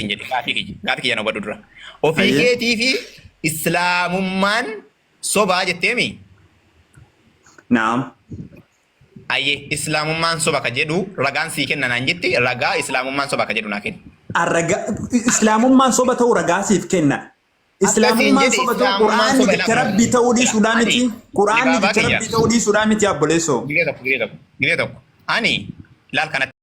siin jedhe gaafii kiyya. Gaafii kiyya na hubadhu dura. Ofii Hayyee. keetii fi islaamummaan sobaa jetteemi? Naam. Ayyee islaamummaan soba ka jedhu ragaan sii kenna naan jetti ragaa islaamummaan soba ka jedhu naa kenni. Arraga islaamummaan soba ta'uu ragaa siif kenna. Akkasiin Islaamummaan jedhe soba ta'uu islaamummaan Qur'aanni soba jecha ilaa Rabbii ta'uu dhiisuudhaa ani miti. Qur'aanni dibaabaa jecha kiyya Rabbii ta'uu dhiisuudhaa miti obboleessoo. gidee tokko gidee tokko gidee tokko ani laal kanatti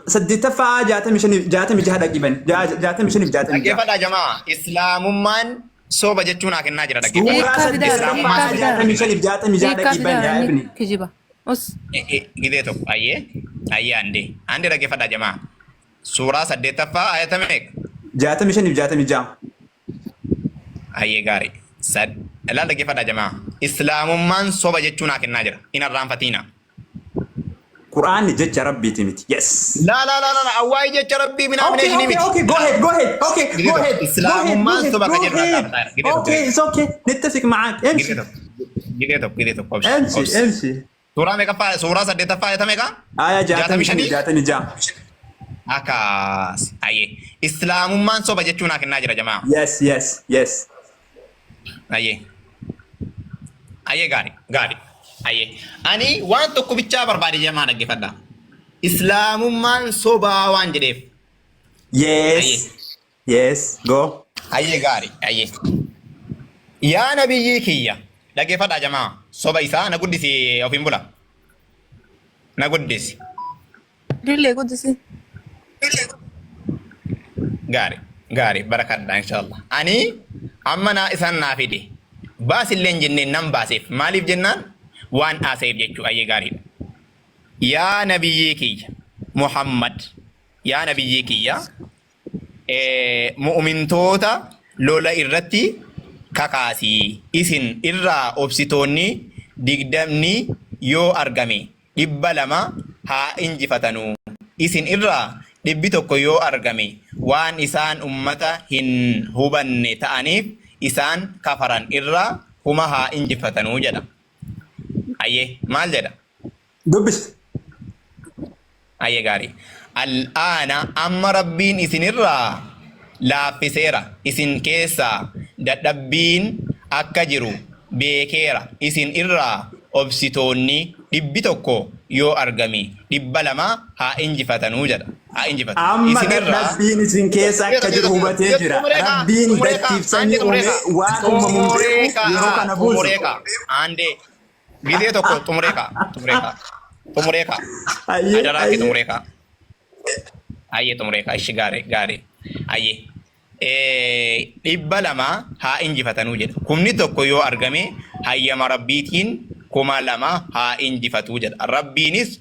Saddeettaffaa 65 dhaqi bani. 65 66. Dhaggeeffadhaa jamaa islaamummaan soba jechuun haa kennaa jira dhaggeeffadhaa. Suuraa Hiikkaa fidaa, saddeettaffaa hiikkaa fidaa. 65 66 Hiikkaa dhaqi bani fidaa yaa inni ibni. kijiba. Us. Gidee tokko ayyee ayyee andee andee dhaggeeffadhaa jamaa suuraa saddeettaffaa ayata meeqa? 65 66. Ayyee gaarii. Sad ilaal dhaggeeffadhaa jamaa islaamummaan soba jechuun haa kennaa jira hin arraanfatiina. Qur'aanni jecha Rabbiiti miti. Yes. Laa laa laa laa awwaayii jecha rabbii Okay, minaaminee okay, miti. okay. Go ahead, go ahead. Okay, Gidee go tokko ahead. Go ahead, go islaamummaan ahead, soba go ka jedhu naa ahead. gaafataa jira. Gidee tokko Okay, it's okay. نتفق معاك. gidee امشي. tokko gidee tokko gidee tokko obsi امشي, obsi. امشي. Suuraa meeqaffaa suuraa saddeettaffaa ayata meeqa? آية Jaatamii 65 shanii? 66. Akkas ayyee islaamummaan soba jechuun naa kennaa jira jamaa. Yes. Ayyee ayyee gaarii gaarii ayyee ani waan tokko bichaa barbaade jamaa dhaggeeffadha. Islaamummaan sobaa waan jedheef. Ayyee Yes. Yes. Go. Ayyee gaarii ayyee. Yaa nabiyyii kiyya dhaggeeffadhaa jamaa soba isaa na guddisi ofiin bula na guddisi. Dillee guddisi. Gaarii gaarii barakadha inshallah. Ani amma naa isaan naa fide baasillee hin jenneen nan baaseef maaliif jennaan waan haasayeef jechuu ayyee gaariidha. Yaa nabiyyii kiyya Muhammad yaa nabiyyii kiyya mu'umintoota lola irratti kakaasi isin irraa obsitoonni 20 yoo argame 200 haa injifatanu. Isin irraa 100 yoo argame waan isaan ummata hin hubanne ta'aniif isaan kafaran irraa 1000 haa injifatanu jedha. Hayyee maal jedha? Dubbisi. Hayyee gaarii. Al'aana amma Rabbiin isinirraa laaffiseera isin keessaa dadhabbiin akka jiru beekeera isin irraa obsitoonni 100 yoo argame 200 haa injifatanuu jedha. Haa injifatu. Amma Isin irraa dadhabbiin isin keessa akka jiru hubatee jira. Rabbiin dachiif samii uume waan uumamu hin beeku yeroo kana buusu. Xumuree kaa. Andee. Gizee tokko xumuree kaa. Xumuree kaa. Xumuree kaa. Ayyee Adaraa kee ayyee. xumuree kaa. Ayyee xumuree kaa. Ishi gaarii gaarii. Ayyee. 200 haa injifatanuu jedha. 1000 yoo argame hayyama Rabbiitiin 2000 haa injifatuu jedha. Rabbiinis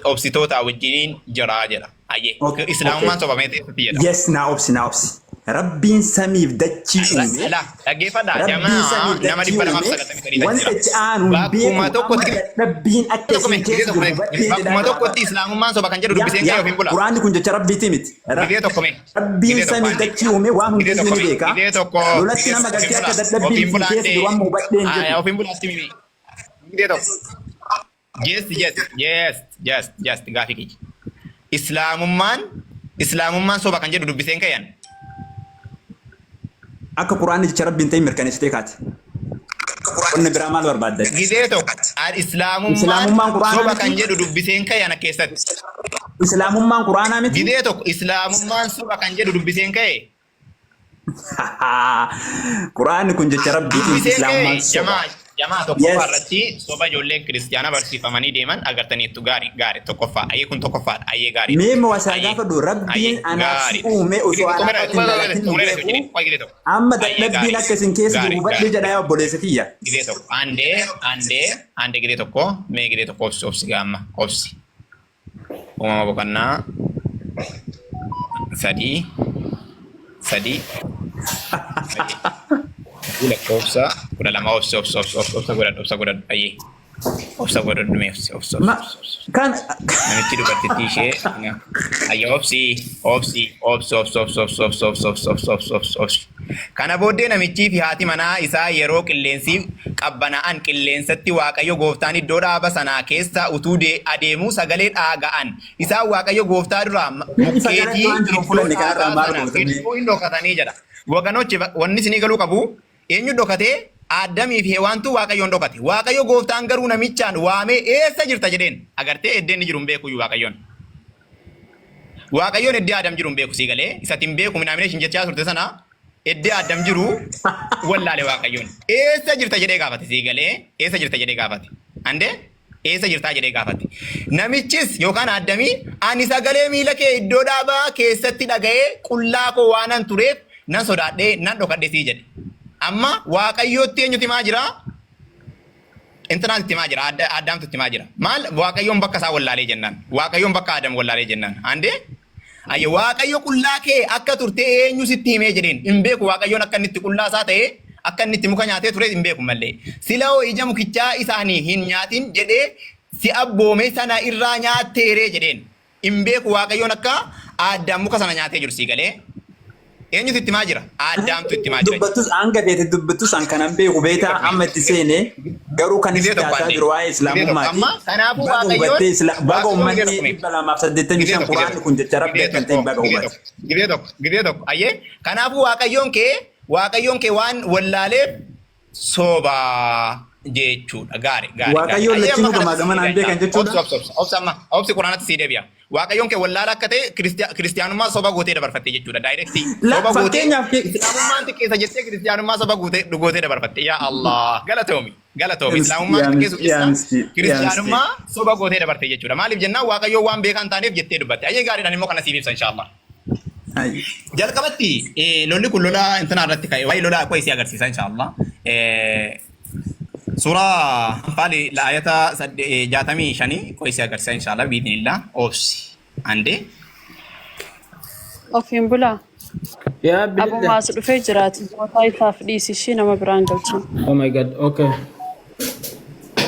obsitoota wajjiniin jira jedha. Ayyee. Okay. Islaamummaan sobamee ta'etti jedha. Yes, naa obsi, naa obsi. Rabbiin samiif dachii uume. Laa dhaggeeffadhaa Rabbiin jamaa samiif nama dachii 293 uume. Wanta jira. itti aanu hin beeku. Bakkuma Amma tokkotti dadhabbiin akka isin keessa jiru hubadhee jedhaa bakkuma jira. tokkotti islaamummaan soba kan jedhu Yaa dubbiseen ka'e yaa ofiin bula. Quraanni kun jecha Rabbiiti miti. Gidee tokko mee. Rabbiin Gidee tokko samiif andee. dachii uume waan Gidee hundis tokko ni mee. beeka. Gidee tokko. Lolatti Gidee nama tokko ofiin galchee akka bula. dadhabbiin Ofiin isin bula keessa jiru andee. amma hubadhee hin jedhu. Ofiin bula asti mimi. Gidee tokko. Yes, yes, yes, yes, yes, gaafii kiyya. Islaamummaan soba kan jedhu dubbiseen ka'an. Akka Quraanni jecha Rabbiin ta'in mirkaneessitee kaate. Qonni biraa maal barbaadda? Gizee tokko islaamummaan Islaamummaan Quraanaa soba kan miti? jedhu dubbiseen ka'e ana keessatti. Islaamummaan Quraanaa miti? Gizee tokko islaamummaan soba kan jedhu dubbiseen ka'e. Quraanni kun jecha Rabbiitiin Dubbiseen ka'e Islaamummaan soba. jamaa jamaa tokkoffaa Yes. irratti soba ijoolleen kiristiyaana barsiifamanii deeman agartaniittu gaarii gaarii tokkoffaa ayyee kun tokkoffaadha ayyee gaarii Mee moo asaa ayyee gaafadhu Rabbiin ayyee anaaf si gaarii uume osoo xumura anaaf hin dhalatin hin xumura beeku. gidee tokko Amma ayyee dadhabbiin gaarii akka isin keessa jiru gaarii hubadhee gaarii jedha yaa obboleessa kiyya. gidee tokko andee andee andee gidee tokko mee gidee tokko obsi obsi gaamma obsi uumama boqonnaa 3 3 lakkoofsa 12 obsi obsi obsi obsi obsa godhadhu obsa godhadhu ayyee obsa godhadhu mee obsi obsi obsi Ma obsi obsi kan namichi dubartittii ishee ayyee obsi obsi obsi obsi obsi obsi obsi obsi obsi obsi obsi obsi obsi Kana booddee namichii fi haati manaa isaa yeroo qilleensi qabbanaa'an qilleensatti Waaqayyo gooftaan iddoo dhaaba sanaa keessa utuu adeemuu sagalee dhaaga'an. Isaan Waaqayyo gooftaa duraa Namni sagalee mukkeetii waan jiru iddoo fudhanne kanarraa dhaabaa maal sana gootamee? gidduu hin dhokatanii jedha. Waganochi wanni isinii galuu qabu eenyu dhokatee Addamii fi Hewaantu Waaqayyoon dhokate. Waaqayyo gooftaan garuu namichaan waamee eessa jirta jedheen. Agartee eddee inni jiru hin beekuyyuu Waaqayyoon. Waaqayyoon eddee Adam jiru hin beeku sii galee isatti hin beeku minaaminee ishin jechaa turte sana eddee Adam jiru wallaale Waaqayyoon. Eessa jirta jedhee gaafate sii galee eessa jirta jedhee gaafate. Ande eessa jirtaa jedhee gaafate. Namichis yookaan Addamii ani sagalee miila kee iddoo dhaabaa keessatti dhaga'ee qullaa koo waanan tureef nan sodaadhee nan dhokadhe sii jedhe. Amma Waaqayyootti eenyutu himaa jira? Intanaatu itti himaa jira. Addaamtu itti himaa jira. Maal Waaqayyoon bakka isaa wallaalee jennaan. Waaqayyoon bakka Adam wallaalee jennaan. Andee ayye Waaqayyo qullaa kee akka turte eenyu sitti himee jedheen. Hin beeku Waaqayyoon akka inni itti qullaa isaa ta'ee akka inni itti muka nyaatee ture hin beeku mallee. Sila hoo ija mukichaa isaanii hin nyaatin jedhee si abboome sana irraa nyaatteeree jedheen. Hin beeku Waaqayyoon akka Addaam muka sana nyaatee jiru sii galee. Eenyutu itti himaa jira? Addaamtu itti himaa jira. Dubbattus hanga feete dubbattus an kanan beeku beektaa amma itti seene garuu kan Gizee itti tokko haasaa andee. jiru waa'ee Gizee tokko islaamummaati. amma kanaafuu Baga Waaqayyoon hubattee baga Waaqayyoon uummanni gizee tokko 285 gizee tokko quraanni kun jecha rabbi gizee akka hin ta'in tokko baga gizee hubate. tokko gizee tokko gizee tokko ayyee kanaafuu Waaqayyoon kee waan wallaaleef soba jechuudha. Gaari gaari gaari. Waaqayyoon Ayyee amma lachinuu gamaa kanatti sii gamanaan deebi'a. beekan Obsi jechuudha. obsi obsi obsi amma obsi quraanatti sii deebi'a. Waaqayyoon kee wallaala akka ta'e kiristiyaanummaa soba gootee dabarfatte jechuudha. Daayirektii La soba gootee fakkeenyaaf islaamummaan xiqqeessa jettee kiristiyaanummaa soba gootee dabarfatte. Yaa Allah galatoomi galatoomi islaamummaan yaa xiqqeessuuf yaa jecha miskii yaa miskii. kiristiyaanummaa soba gootee dabarte jechuudha. Maaliif jennaan Waaqayyoon waan beekaa hin taaneef jettee dubbatte. Ayyee gaariidhaan immoo kana siif ibsa inshaallah. Ayyi. Jalqabatti lolli kun lola intinaa irratti ka'e waa'ee lola akkoo isii agarsiisa inshaallah. Suuraa Anfaali ayata 65 koo isii agarsiisa inshaallah biidhnillah obsi andee. Ofiin bulaa. Yaa Abuma bilille. as dhufee jiraati. Mataa isaaf dhiisi ishii nama biraan galchin. Oh my god. Okay.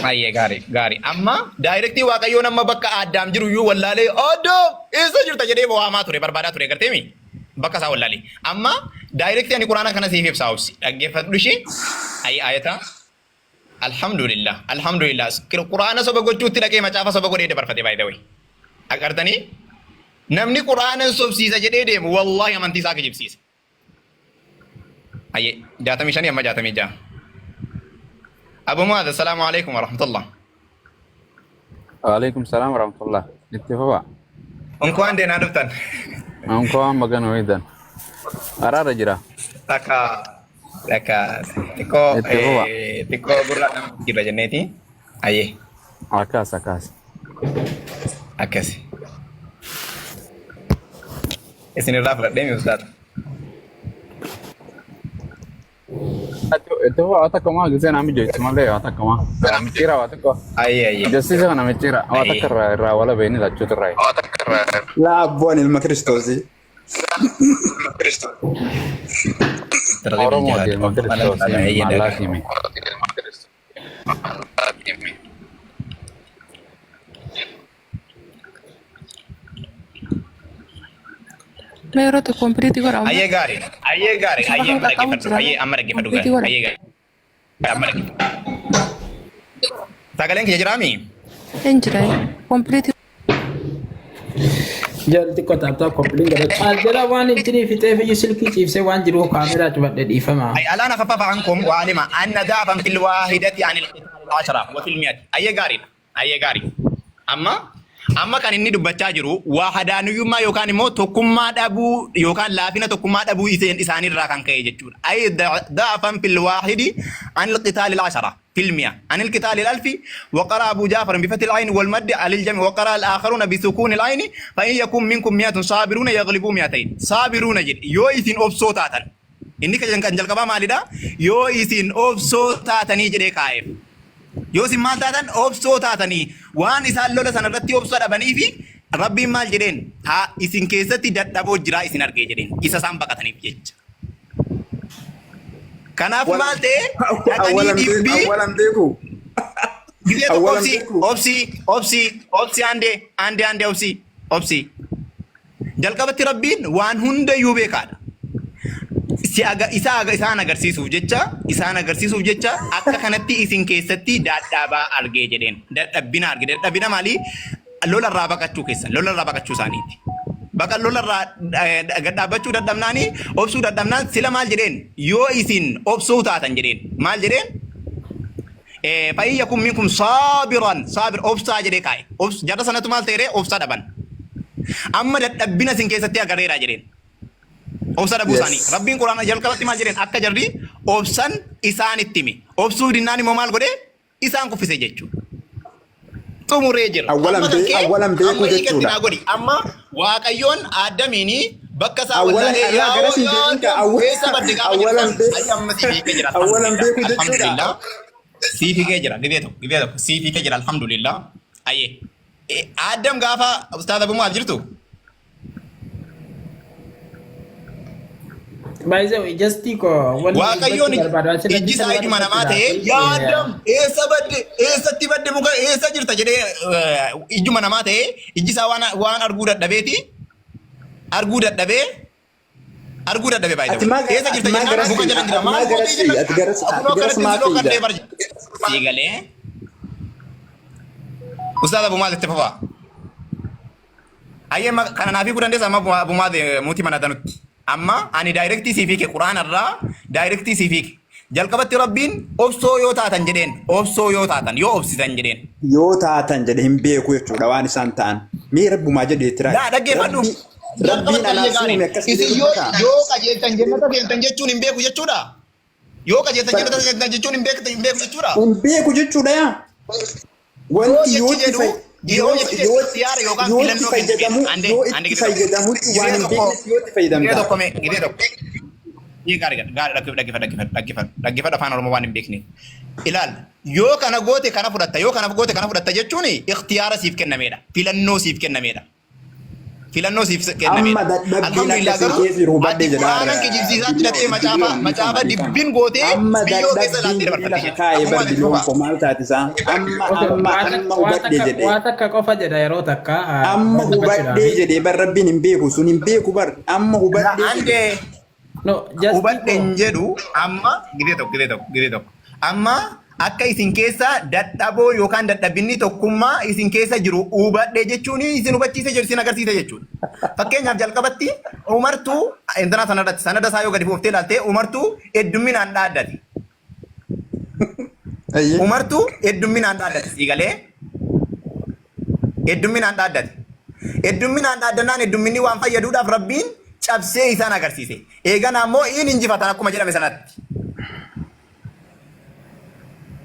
Baay'ee gaarii gaarii. Amma daayirektii Waaqayyoon amma bakka Addaam jiru iyyuu wallaalee Addaam eessa jirta jedhee waamaa ture barbaadaa ture agarteemi bakka isaa wallaalee. Amma daayirektii ani quraana kana siif ibsaa obsi dhaggeeffadhu ishee ayi ayata alhamdulillah alhamdulillah quraana soba gochuutti dhaqee macaafa soba godhee dabarfate by the way. Agartanii namni quraana hin sobsiisa jedhee deemu wallaahi amantii isaa kijibsiisa. Ayyee 65 amma 66. Abu Mu'aaz assalaamu alaikum warahmatullah. Waalaikum salam warahmatullah. Itti fufa. Unkuwaan deenaa dhuftan. Unkuwaan baga nu eegdan. Araara jira. Takka takka xiqqoo Itti fufa. xiqqoo gurra nama jira jenneeti. Ayyee Akkas akkas. akkasi. Isin irraa fudhadhee mi ustaata. Itti fufa waa takka maa gisee nama mijeessu malee waa takka maa. Micciira waa tokko. Ayyee ayyee. Jessiisa kana micciira waa takka Ayyee. irraa irraa wala beekni lachuutu irraa. Laa abboon ilma Kiristoosii. Tartiib Oromoo jihaad ilma of ala Kiristoosii ayyee maallaa daga. hime. Mee yeroo tokko kompiliitii godha amma. Ayyee gaarii. Ayyee gaarii. Suura Ayyee kan amma qaqqabu dhaggeeffadhu. jira. Ayyee amma dhaggeeffadhu Kompiliitii gaarii. godha. Ayyee gaarii. Amma dhaggeeffadhu. Sagaleen kiyya jiraami? Hin jira. Kompiliitii Jal xiqqoo taaptaa koppiliin godha. Caal jala waan ittiin fixee fi silkii ciibsee waan jiru kaameraa cufadhe dhiifama. أي الآن خفف عنكم وعلم أن ضعفا في الواحدة عن القتال العشرة وفي المئة أي غاري أي غاري أما amma kan inni dubbachaa jiru waa hadaaniyyummaa yookaan immoo tokkummaa dhabuu yookaan laafina tokkummaa dhabuu isaaniirraa kan ka'e jechuudha. Ay da'afan fil waahidi an alqitaali al-ashara fil mi'a an alqitaali al-alfi wa qara Abu Jaafar bi fathi al-ayn wal madd alil jami wa qara al-akharuna bi sukun al-ayn fa in yakun minkum mi'atun sabiruna yaghlibu mi'atayn sabiruna jedhe yoo isin obsoo taatan inni kan jalqabaa maalidha yoo isin obsoo taatanii jedhee kaa'eef. Yoo isin maal taatan obsoo taatanii waan isaan lola sana irratti obsa dhabanii fi Rabbiin maal jedheen haa isin keessatti dadhaboo jiraa isin argee jedheen isa isaan baqataniif jecha. Kanaaf maal ta'e dhaqanii Awwalan dhibbii awwalan beeku. gizee tokko Awwalan obsi beeku. obsi obsi obsi andee andee andee obsi obsi jalqabatti Rabbiin waan hundayyuu beekaadha. Si aga, isa aga, isaan agarsiisuuf jecha, isaan agarsiisuuf jecha akka kanatti isin keessatti dadhabaa argee jedheen. Dadhabbina arge. Dadhabbina maalii? Lola irraa baqachuu keessan. Lola irraa baqachuu isaaniiti. Baqa lola irraa gad dhaabbachuu dadhabnaani, obsuu dadhabnaan sila maal jedheen? Yoo isin obsuu taatan jedheen. Maal jedheen? Fa'in yakun minkum saabiran saabir obsaa jedhee kaa'e. Obs, jarra sanatu maal ta'e ree? Obsa dhaban. Amma dadhabbina isin keessatti agareera jedheen. Obsa dhabuu isaanii. Yes. Rabbiin Quraana jalqabatti maal jedheen? Akka jarri obsan isaanitti hime. Obsuu dinnaan immoo maal godhe? Isaan kuffise jechuudha. Xumuree jira. Awwalan Amma kan bee- kee awwalan beekuu amma hiikatti jechuudha. naa godhi. Amma Waaqayyoon Addamiini bakka isaa Awwalan wallaalee irraa yaa gara siin yaa deebiin ka Addam awwa- eessa badde gaafa jedhu awwalan san bee- ayyi amma siif hiikee jira awwalan alhamdulillah. beekuu jechuudha. Alhamdulillah. Siif hiikee jira gibee tokko gibee tokko siif hiikee jira alhamdulillah. Ayyee. Addam gaafa Ustaaz Abu Mu'aaz jirtu? By the way, just ko wanni Waaqayyoon dubbachuu barbaadu asirratti ijji isaa salphaa ijuma namaa ta'ee dubbachuudhaaf yaa Addam eessa badde eessatti badde muka eessa jirta jedhee ijuma namaa ta'ee ijji isaa waan waan arguu dadhabeeti arguu dadhabee arguu dadhabee baay'ee Ati maa eessa ati jirta maa jennaan garas muka jala ati jira maa maal garas gootee jennaan ati garas ati kunoo garas akkanatti maa si dhokadhee fiida. bar sii galee Ustaaz Abu Maaz itti fufaa. Ayyee kana naaf hiikuu dandeessa amma Abu Maaz muutii mana tanutti. Amma ani daayirektii siif hiike Qur'aana irraa daayirektii siif hiike. Jalqabatti Rabbiin obsoo yoo taatan jedheen obsoo yoo taatan yoo obsitan jedheen. Yoo taatan jedhe hin beeku jechuudha waan isaan ta'an. Mee rabbumaa jedhe itti Laa dhaggeeffadhu. Rabbiin Jalqabatti anaaf ayyee si gaarii. uume akkas jedhee Isin yoo dubbata. yoo qajeeltan jannata seentan jechuun hin beeku jechuudha. Yoo qajeeltan jannata seentan jechuun hin beektan hin beeku jechuudha. Hin beeku jechuudha yaa. Yoo Wanti jechi yoo itti jedhu fay- yoo yoo jechi jedhu yoo ikhtiyaara yookaan yoo itti filannoo kennameedha. fayyadamu Ande yoo ande itti gidee tokko. fayyadamutti waan Gidee hin tokko beeknetti yoo itti gidee fayyadamta. tokko mee gidee tokko. Ii gaarii gaarii dhaggeeffadhu dhaggeeffadhu dhaggeeffadhu dhaggeeffadhu afaan Oromoo waan hin beekne. Ilaal yoo kana goote kana fudhatta yoo kana goote kana fudhatta jechuun ikhtiyaara siif kennameedha. Filannoo siif kennameedha. Filannoo siif Amma kennameedha. dadhabbiin Alhamdulillah akka isin garuu keessa jiru hubadhe ati jedha quraanaan kijibsiisaatti hidhattee macaafa macaafa dibbin gootee Amma biyyoo keessa dadhabbiin laattee jedhee dabarfatte lafa jedha. kaa'e Akkuma bar ati biliyoon fufaa. koo maal taate isaa amma Okay, amma waa amma takka waa hubadhe takka jedhee waa takka qofa jedha yeroo takka amma hubadhee dubbachuudhaaf. jedhee bar rabbiin hin beeku sun hin beeku bar amma hubadhee jedhe Andee No, just hubadhe ko hin jedhu amma gidee tokko gidee tokko gidee tokko amma akka isin keessa dadhaboo yookaan dadhabinni tokkummaa isin keessa jiru hubadhe jechuun isin hubachiise jiru isin agarsiise jechuudha. Fakkeenyaaf jalqabatti umartuu intanaa sanarratti sanada isaa yoo gadi fooftee ilaalte umartuu heddumminaan dhaaddate. Ayyee. Umartuu heddumminaan dhaaddate sii galee heddumminaan dhaaddate. Heddumminaan dhaaddannaan heddumminni waan fayyaduudhaaf Rabbiin cabsee isaan agarsiise. Eegana ammoo in injifatan akkuma jedhame sanatti.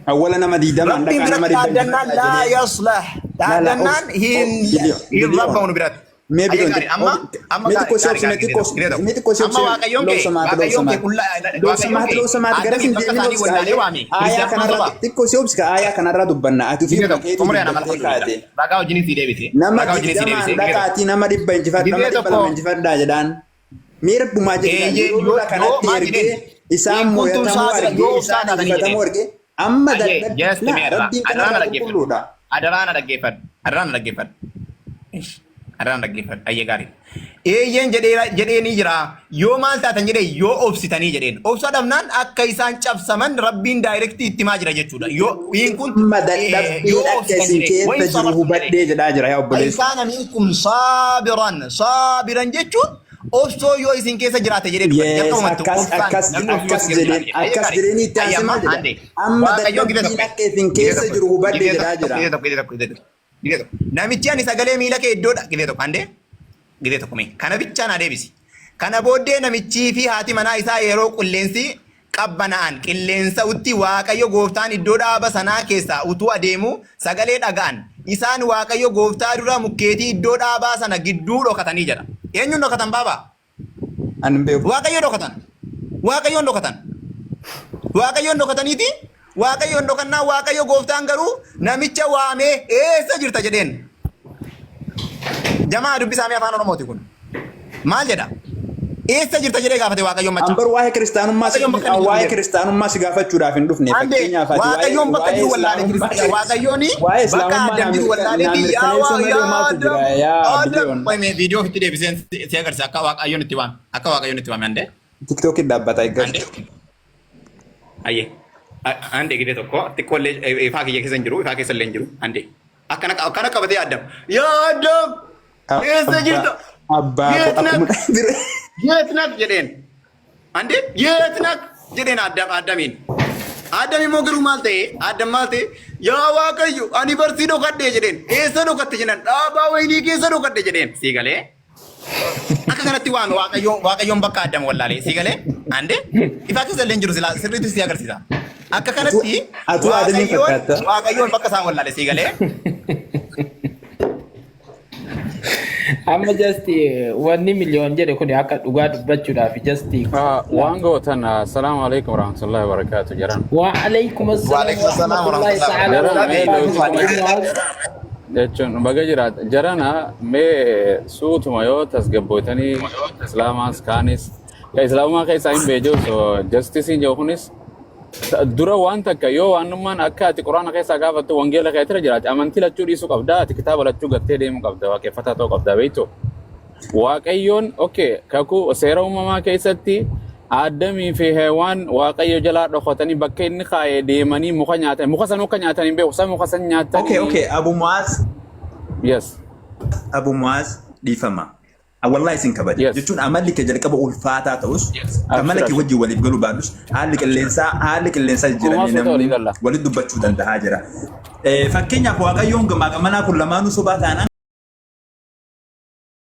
Awwala nama diidamaan Rabbiin dhaqaa nama biratti dhibba dhaaddannaan injifadhaa laa jedhee. yaslah. Laa laa Dhaaddannaan hin biliyoon hin biliyoon. rabbamu biratti. Mee Ayyee biliyoon gaarii amma amma mee gaarii xiqqoo si gaarii obsi mee gaarii xiqqoo gidee tokko. mee xiqqoo si Amma obsi waaqayyoon kee looksamaati waaqayyoon kee looksamaati qullaa waaqayyoon looksamaati kee looksamaati garas addamiin hin bakka deemin isaanii obsi wallaalee waame aayaa kiristaanummaa kanarra sobaa. xiqqoo si obsi ka aayaa kanarra dubbanna ati ofii Gidee tokko keetii xumuree ana dubbattee alhamdulillah. kaate Ragaa wajjin sii deebise. nama Ragaa wajjin sii digdamaan deebise. Gidee tokko. dhaqaatii nama dhibba injifadhu nama Gidee dhibba tokko lama injifadhaa jedhaan mee rabbumaa jedhidha eeyyee yeroo yoo lola yoo kanatti maal ergee jedheen isaan in kuntum mo'atamuu saabira argee yoo obsaa isaan taatanii injifatamuu jedheen. argee amma Ayyee dadhabbi just laa meerra rabbiin adaraan kanarraa dhaggeeffadhu. qulqulluudha. Adaraan dhaggeeffadhu. Adaraan dhaggeeffadhu. Ish, Adaraan dhaggeeffadhu. Ayyee gaarii. Eeyyeen jedhee ni jira. Yoo maal taatan jedhee yoo obsitanii jedheen. Obsa dhabnaan akka isaan cabsaman rabbiin daayirektii itti himaa jira jechuudha. Yoo in kun Amma yoo dadhabbiin akka obsitan isin jedhee. Wayin keessa jiru sabartum jedhee. hubadhee jedhaa jira yaa obboleessa. Kaana minkum saabiran saabiran jechuun obsoo yoo isin keessa jiraate jedhee dubbate. Yes, Jalqabumatti akkas obsaan akkas namni obsu yoo akkas isin keessa jedheen jiraate jedhe. Ayyee akkas gaarii. jedheen itti Ayyee aansee amma maal jedha? ande Amma waaqayyoon gidee dadhabbiin tokko akka isin gidee keessa tokko jiru hubadhee gidee jedhaa tokko jira. gidee tokko gidee tokko gidee tokko gidee tokko namichi ani sagalee miila kee iddoodha gidee tokko ande gidee tokko mee kana bichaa naa deebisi. Kana booddee namichii fi haati manaa isaa yeroo qilleensi qabbana'an qilleensa'utti Waaqayyo gooftaan iddoo dhaaba sanaa keessaa utuu adeemuu sagalee dhaga'an. Isaan Waaqayyo gooftaa dura mukkeetii iddoo dhaabaa sana gidduu dhokatanii jedha. Eenyuun dhokatan baabaa? Ani hin beeku. Waaqayyo dhokatan. Waaqayyoon dhokatan. Waaqayyoon dhokataniiti. Waaqayyoon dhokannaa Waaqayyo gooftaan garuu namicha waamee eessa jirta jedheen. Jamaa dubbisaa mee afaan Oromooti kun. Maal jedha? Eessa jirta jedhee gaafate Waaqayyoon An machaa. bar waa'ee kiristaanummaa si Waaqayyoon bakka inni jiru waa'ee jedhe. kiristaanummaa si gaafachuudhaaf hin dhufne Ande fakkeenyaaf ati waa'ee Waaqayyoon bakka waa'ee jiru wallaalee islaamummaa kiristaanaa. Waaqayyoon waa'ee bakka islaamummaa Adam naa jiru wallaalee fi yaa mirkaneessuu waa malee yaa maaltu Adam jira yaa Adam. biliyoon. Qoy mee viidiyoo ofitti deebiseen si agarsiisa akka Waaqayyoon itti waame akka Waaqayyoon itti waame ande. TikTokiin dhaabbata eeggadhu. Ande. Ayyee. Ande gidee tokko xiqqoollee ifaa kiyya keessa hin jiru, ifaa keessa illee hin jiru. Ande. Akkana akkana qabatee Addam. Yaa Addam! Eessa jirta? Abbaa koo Yeet nak! akkuma bira. Yeet nak jedheen. Ande yeet nak jedheen Addam Addamiin. Addam immoo garuu maal ta'e? Addam maal ta'e? Yaa Waaqayyo, ani barsii dhokadhe jedheen. Eessa dhokatte jedhan? Dhaabaa wayinii keessa dhokadhe jedheen. Sii galee? Akka kanatti waame Waaqayyoon, Waaqayyoon bakka Addam wallaalee. Sii galee? Ande ifaa keessa illee hin jiru, silaa sirriitti si agarsiisa. Akka kanatti Atuu Aadamiin Waaqayyoon fakkaata. Waaqayyoon bakka isaa wallaale, sii galee? Amma just wanni miliyoon jedhe kun akka dhugaa dubbachuudhaaf just Waan gootan, assalaamu alaikum warahmatullahi wabarakatuh jedhan. Wa alaikum assalam Waalaikum assalam wa rahmatullahi warahmatullahi ta'ala wa Jarana mee barakatuh. loojikuma jechuun baga jiraata. Jarana mee suutuma yoo tasgabbootanii Islaamaas kaanis ka Islaamumaa keessaa hin beejiru, so justiceiin jiru kunis dura waan takka yoo waanummaan akka ati Quraana keessaa gaafattu wangeela keetira jiraate, amantii lachuu dhiisuu qabda, ati kitaaba lachuu gattee deemuu qabda, waaqeffataa ta'uu qabda, beektu. Waaqayyoon, okay, kakuu seera uumamaa keessatti Addamii fi Heewaan Waaqayyo jalaa dhokatanii bakka inni kaa'ee deemanii muka nyaatan. Muka san akka nyaatan hin beeku. San muka san nyaatanii. Okay, Abu Muaz. Yes. Abu Muaz, dhiifama. Wallahi isin kabaja. Jechuun amalli kee jalqaba ulfaataa ta'us, amala kee wajjin waliif galuu baadhus, haalli qilleensaa jijjiiramee Uumaa suuta walii namni galla. walitti dubbachuu danda'aa jira. Fakkeenyaaf, Waaqayyoon gamaa gamanaa kun lamaanuu sobaa taanaan